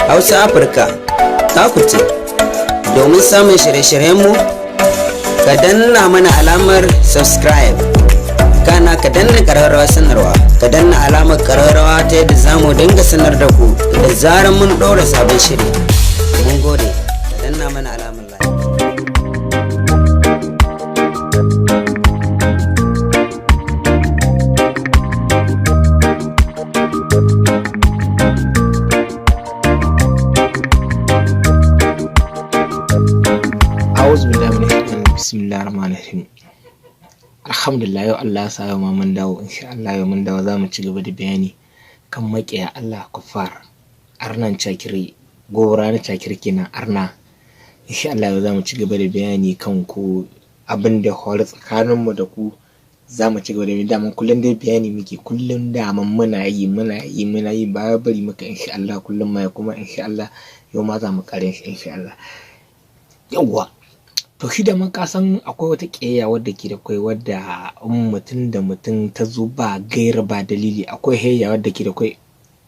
Hausa Afirka ta ku ce, domin samun shirye-shiryenmu, ka danna mana alamar subscribe, kana ka danna ƙararrawa sanarwa, ka danna alamar ƙararrawa ta yadda za mu dinga sanar da ku da zarar mun ɗora sabon shiri. Mun gode, ka danna mana alamar like. A'udhu billahi minash shaitanir bismillahir rahmanir rahim. Alhamdulillah, yau Allah ya sa yau ma mun dawo, insha Allah yau mun dawo, zamu ci gaba da bayani kan maƙiya Allah kuffar arnan cakiri gobara na cakiri kenan arna. Insha Allah yau zamu ci gaba da bayani kan ku abin da faru tsakanin mu da ku. Zamu ci gaba da bayani, daman kullum dai bayani muke, kullum daman muna yi muna yi muna yi, ba bari muka, insha Allah kullum ma kuma insha Allah yau ma zamu ƙara insha Allah. Yawwa, to shi da ka san akwai wata ƙiyayya wadda ke da kwai, wadda in mutum da mutum ta zo ba gaira ba dalili, akwai hayya wadda ke da kwai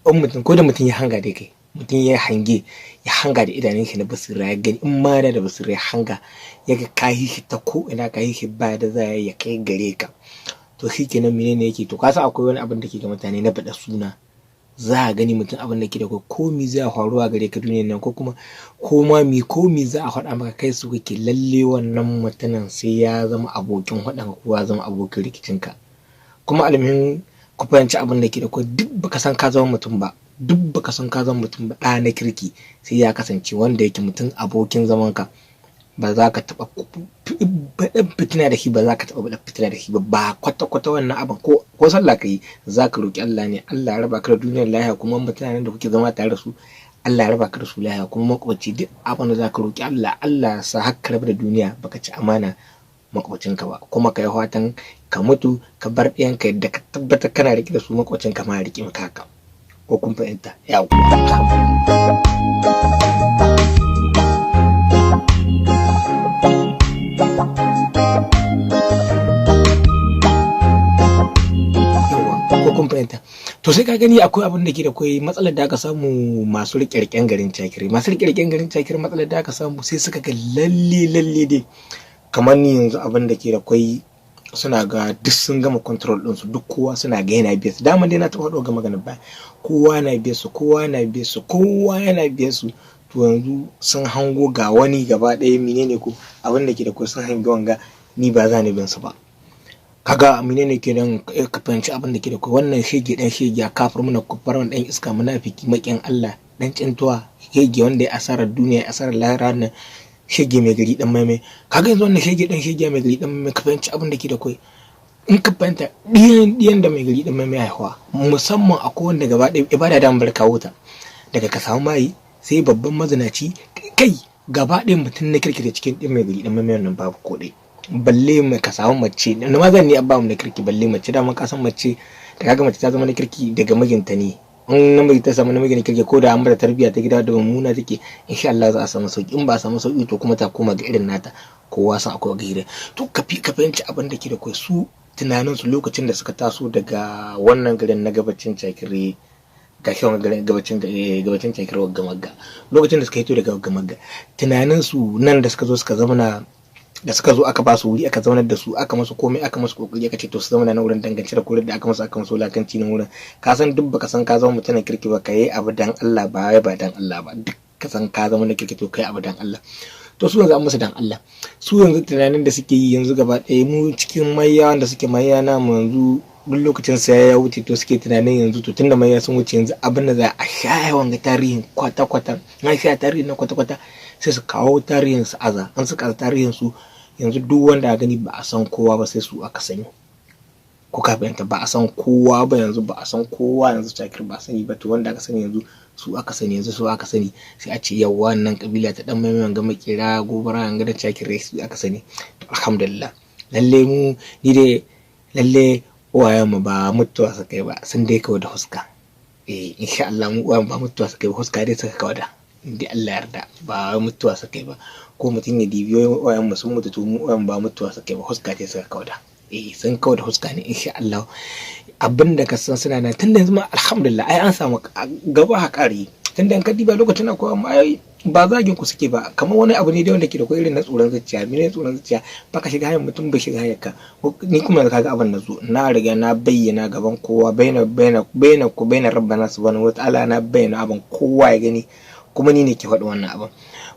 in mutum ko da mutum ya hanga da kai, mutum ya hange ya hanga da idanun shi na basira, ya gani in ma da basira ya hanga ya ga kayi shi ta ko ina, kayi shi ba da za ya kai gare ka, to shi kenan menene yake. To ka san akwai wani abin da ke ga mutane na faɗa suna, za a gani mutum abin da ke da komi zai faruwa gare ka duniyar nan, ko kuma ko ma mi komi za a faɗa maka, kai su kake lalle wannan mutumin sai ya zama abokin faɗan ko ya zama abokin rikicinka. Kuma almuhim ku fahimci abin da ke da duk baka san ka zama mutum ba, duk baka san ka zama mutum ba, ɗa na kirki sai ya kasance wanda yake mutum abokin zaman ka, ba za ka taɓa baɗin fitina da shi ba, za ka taɓa baɗin fitina da shi ba, ba kwata-kwata wannan abin. Ko ko sallah ka yi, za ka roƙi Allah ne Allah ya raba ka da duniyar lahiya, kuma mutanen da kuke zama tare da su Allah ya raba ka da su lahiya, kuma makwabci duk abin da za ka roƙi Allah, Allah ya sa har ka raba da duniya baka ci amana makwabcinka ba, kuma ka yi fatan ka mutu ka bar ɗiyanka yadda ka tabbatar kana riƙe da su, makwabcinka ma ya riƙe maka haka. Ko kun fahimta? Yawwa. Ko kun fahimta? To sai ka gani akwai abin da ke da kwai matsalar da aka samu masu riƙe-riƙen garin Cakiri, masu riƙe-riƙen garin Cakiri, matsalar da aka samu sai suka ga lalle lalle dai kamar ni yanzu abin da ke da kwai suna ga duk sun gama control ɗinsu, duk kowa suna ga yana biye su. Dama dai na taɓa ɗauka maganar baya, kowa na biye su, kowa na biye su, kowa yana biye su. To yanzu sun hango ga wani gaba ɗaya menene ko abin da ke da kwai, sun hangi wanga ni ba za ni bin su ba. Kaga menene kenan? Ka fahimci abin da ke da kwai, wannan shege dan shege ya kafir muna kufar, wannan dan iska munafiki maƙin Allah dan cintuwa shege wanda ya asarar duniya ya asarar lahira, nan shege mai gari dan maimai. Kaga yanzu wannan shege dan shege mai gari dan maimai, ka fahimci abin da ke da kwai. In ka fahimta ɗiyan ɗiyan da mai gari dan maimai haihuwa, musamman akwai wanda gaba ɗaya ibada da bar kawo ta daga ka samu mayi sai babban mazinaci, kai gaba ɗaya mutum na kirki da cikin ɗin mai gari dan maimai wannan babu ko ɗaya, balle mai ka samu mace na mazan ne abba mu na kirki, balle mace. Da ka san mace da kaga mace ta zama na kirki daga mijinta ne. In namiji ta samu namiji na kirki, ko da an bata tarbiyya ta gida da mummuna take, insha Allah za a samu sauki. In ba a samu sauki to kuma ta koma ga irin nata, kowa san akwai gida. To ka fi ka fahimci abin da ke da kai, su tunanin su lokacin da suka taso daga wannan garin na gabacin Cakire, ga shi garin gabacin gabacin Cakire Gamagga, lokacin da suka hito daga Gamagga, tunanin su nan da suka zo suka zauna, da suka zo aka ba su wuri aka zaunar da su, aka masu komai, aka masu kokari, aka ce to su zauna na wurin dangance da korar da aka masu, aka masu wulakanci na wurin. Ka san duk baka san ka zama mutumin kirki ba, ka yi abu dan Allah, ba wai ba dan Allah ba, duk ka san ka zama na kirki to kai abu dan Allah. To su yanzu an musu dan Allah, su yanzu tunanin da suke yi yanzu gaba ɗaya mu cikin maiya wanda suke maiya namu yanzu duk lokacin saya ya wuce, to suke tunanin yanzu to tunda maiya sun wuce yanzu abin da za a sha wanga tarihin kwata-kwata, na sha tarihin na kwata-kwata, sai su kawo tarihin su aza an suka aza tarihin su. Yanzu duk wanda a gani ba a san kowa ba sai su aka sani. Ko ka fahimta? Ba a san kowa ba yanzu, ba a san kowa yanzu Cakir ba a sani ba, to wanda aka sani yanzu su aka sani, yanzu su aka sani. Sai a ce yawwa wannan kabila ta dan maimayan gama kira gobara an ga da Cakir su aka sani. To alhamdulillah, lalle mu ni dai lalle uwayen mu ba mutuwa suka yi ba, sun dai kawo da huska. Eh insha Allah mu uwayen ba mutuwa suka yi ba, huska dai suka kawo da inda Allah yarda, ba mutuwa suka yi ba. Ko mutum ya dibi uwayen mu sun mutu, to mu uwayen ba mutuwa suka yi ba, huska ce suka kauda. Eh sun kauda huska ne insha Allah. Abin da ka san suna nan tunda yanzu ma alhamdulillah ai an samu gaba haƙari, tunda in ka diba lokacin akwai, amma ai ba zagin ku suke ba, kamar wani abu ne da wanda ke da irin na tsoron zuciya. Mene tsoron zuciya? Baka shiga hanyar mutum, bai shiga hanyar ka. Ni kuma kaga abin da zo na riga na bayyana gaban kowa, bayyana bayyana bayyana ku, bayyana rabbana subhanahu wataala, na bayyana abin kowa ya gani, kuma ni ne ke faɗi wannan abin.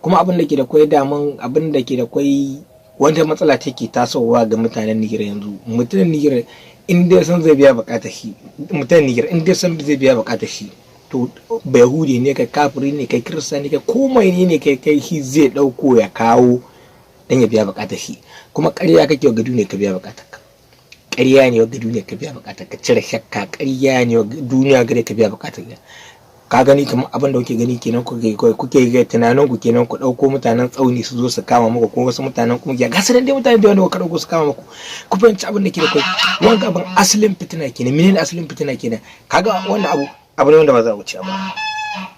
Kuma abin da ke da kwai daman, abin da ke da kwai wata matsala take tasowa ga mutanen Nijar yanzu. Mutanen Nijar in dai san zai biya bukatar shi, mutanen Nijar in dai san zai biya bukatar shi, to Bayahudi ne kai, kafiri ne kai, Kirista ne kai, komai ne kai, kai shi zai dauko ya kawo dan ya biya bukatar shi. Kuma ƙarya kake wa duniya ka biya bukatar ka, ƙarya ne wa duniya ka biya bukatar ka, cire shakka, ƙarya ne wa duniya gare ka biya bukatar ka. Ka gani kamar abin da kuke gani kenan, kuke ga tunanin ku kenan, ku dauko mutanen Tsauni su zo su kama muku, ko wasu mutanen kungiya, ga sanan dai mutane da wanda kuka dauko su kama muku. Ku fahimci abin da ke da kai, wanga abin asalin fitina kenan. Menene asalin fitina kenan? Kaga wannan abu abu ne wanda ba za a wuce ba.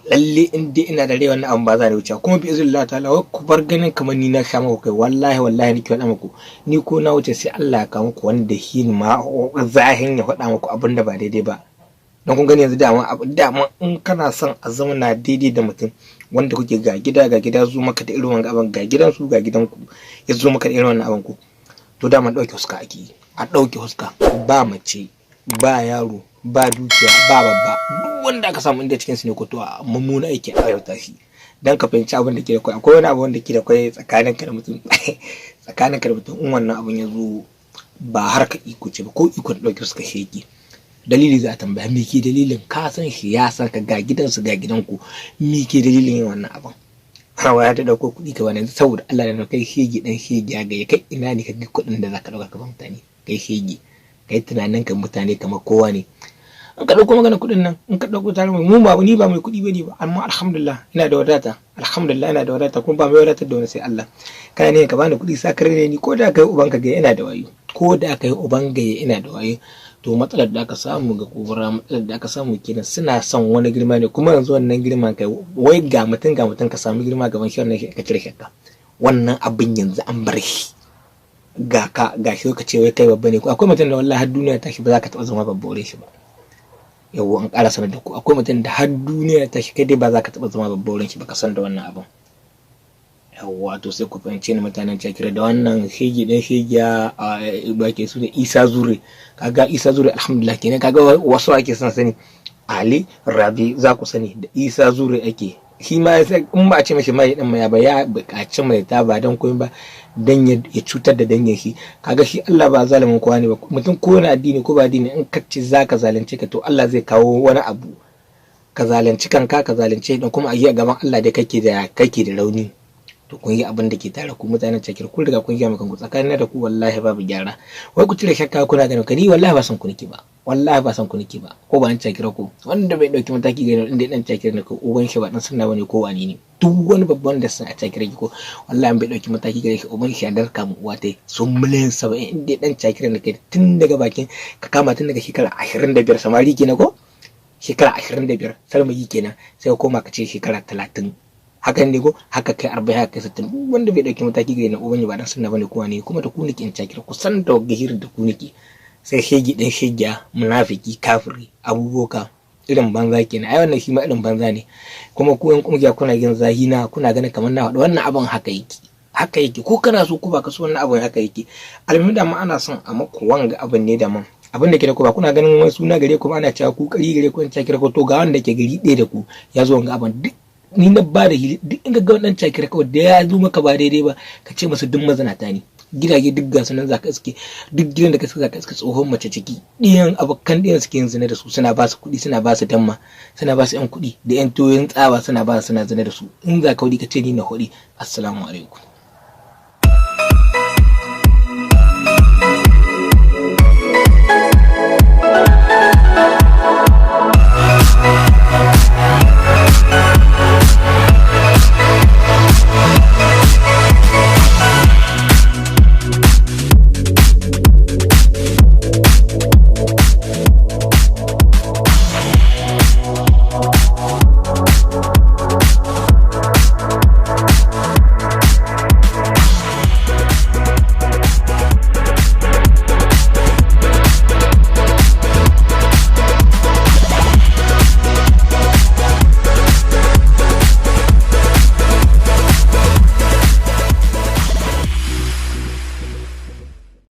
Lalle in dai ina da rai, wannan abin ba za a wuce. Kuma bi iznillah ta'ala, ku bar ganin kamar ni na sha muku kai. Wallahi wallahi nake faɗa muku, ni ko na wuce sai Allah ya kawo muku wanda shi ma zahin ya faɗa muku abin da ba daidai ba. Don kun gani yanzu, dama in kana son a zauna daidai da mutum wanda kuke ga gida ga gida, zo maka da irin wannan abin, ga gidan su ga gidan ku, ya zo maka da irin wannan abin ku, to dama ɗauke huska ake yi. A ɗauke huska, ba mace, ba yaro, ba dukiya, ba babba, duk wanda aka samu inda cikin su ne ko, to a mummuna aiki a yauta shi. Dan ka fahimci abin da ke da kwai, akwai wani abu wanda ke da kwai tsakanin ka da mutum, tsakanin ka da mutum. In wannan abin ya zo, ba harka iko ce ba, ko iko da ɗauke suka shege, dalili za a tambaya. Me ke dalilin? Ka san shi, ya san ka, ga gidansu ga gidanku, me ke dalilin yin wannan abin? Hawa ya ta dauko kuɗi ka bani saboda Allah da kai shege dan shege ya ga kai, ina ne ka ga kuɗin da zaka dauka ka ba mutane? Kai shege, kai tunanin ka mutane kamar kowa ne. In ka dauko magana kuɗin nan, in ka dauko tare mu ba, ni ba mai kuɗi bane ba, amma alhamdulillah ina da wadata, alhamdulillah ina da wadata, kuma ba mai wadatar da wani sai Allah. Kana ne ka bani kuɗi sakar ne ni, ko da kai uban ka ga ina da wayo, ko da kai uban ga ina da wayo. To matsalar da aka samu ga kubura, matsalar da aka samu kenan, suna son wani girma ne. Kuma yanzu wannan girma kai, wai ga mutum ga mutum, ka samu girma gaban shi, wannan ka cire shakka, wannan abin yanzu an bar shi. Ga ka ga shi, ka ce wai kai babba ne. Ko akwai mutum da wallahi har duniya ta shi ba za ka taɓa zama babba wurin shi ba. Yau an ƙara sanar da ku, akwai mutum da har duniya ta shi kai dai ba za ka taɓa zama babba wurin shi ba, ka san da wannan abin. Yawwa, to sai ku fahimce ni, mutanen Cakira, da wannan shege dan shegiya a ba ke su da Isa Zure. Kaga Isa Zure, alhamdulillah kenan, kaga wasu ake son sani, Ali Rabi za ku sani da Isa Zure ake. Shi ma in ba a ce mashi mai dan maya ba, ya buƙaci mai ta ba dan komai ba, dan ya cutar da dangin shi. Kaga shi Allah ba zalimin kowa ne ba. Mutum ko na addini ko ba addini, in ka ce zaka zalunce ka, to Allah zai kawo wani abu ka zalunci kanka, ka zalunce dan kuma a yi a gaban Allah dai kake da rauni. To kun yi abin da ke tare ku mutanen Cakir, kun riga kun gaya kanku, tsakanin da ku wallahi babu gyara. Wai ku cire shakka, kuna ganin ka, ni wallahi ba san ku nake ba, wallahi ba san ku nake ba, ko ba an Cakir ko wanda bai dauki mataki ga inda dan Cakir ne, ko uban shi ba dan sunna bane, ko wani ne, duk wani babban da san a Cakir ko, wallahi bai dauki mataki gare shi, uban shi ya darka mu uwa tai sun miliyan 70. Inda dan Cakir ne kai, tun daga bakin ka kama, tun daga shekara 25 samari kenan, ko shekara 25 sarmayi kenan, sai ka koma ka ce shekara 30, hakan ne ko haka kai 40, haka kai 60, duk wanda bai dauki mataki ga na uban ba dan sunna bane kowa ne. Kuma da ku nake in Cakir, ku san da gahir da ku nake. Sai shegi dan shegiya, munafiki, kafiri, abubuwa irin banza kenan. Ai wannan shi ma irin banza ne. Kuma ku yan kungiya kuna yin zahina, kuna ganin kamar na faɗi wannan abin, haka yake, haka yake, ko kana so ko ba ka so, wannan abin haka yake. Almuhim da ma ana son a maku wanga abin ne da man abin da ke da ku ba kuna ganin wani suna gare ku ba, ana cewa ku kari gare ku in Cakir ko, to ga wanda ke gari ɗaya da ku ya zo wanga abin. Duk ni na ba da hili, duk in ga wannan Cakir kawai da ya zo maka ba daidai ba, ka ce masa duk mazinata ne. Gidaje duk ga sunan, zaka iske duk gidan da ka iske, zaka iske tsohon mace ciki, ɗiyan abokan ɗiyan suke yin zina da su, suna ba su kuɗi, suna ba su damma, suna ba su yan kuɗi da yan toyin tsaba, suna ba su suna zina da su. In za ka ka ce ni na kuɗi. Assalamu alaikum.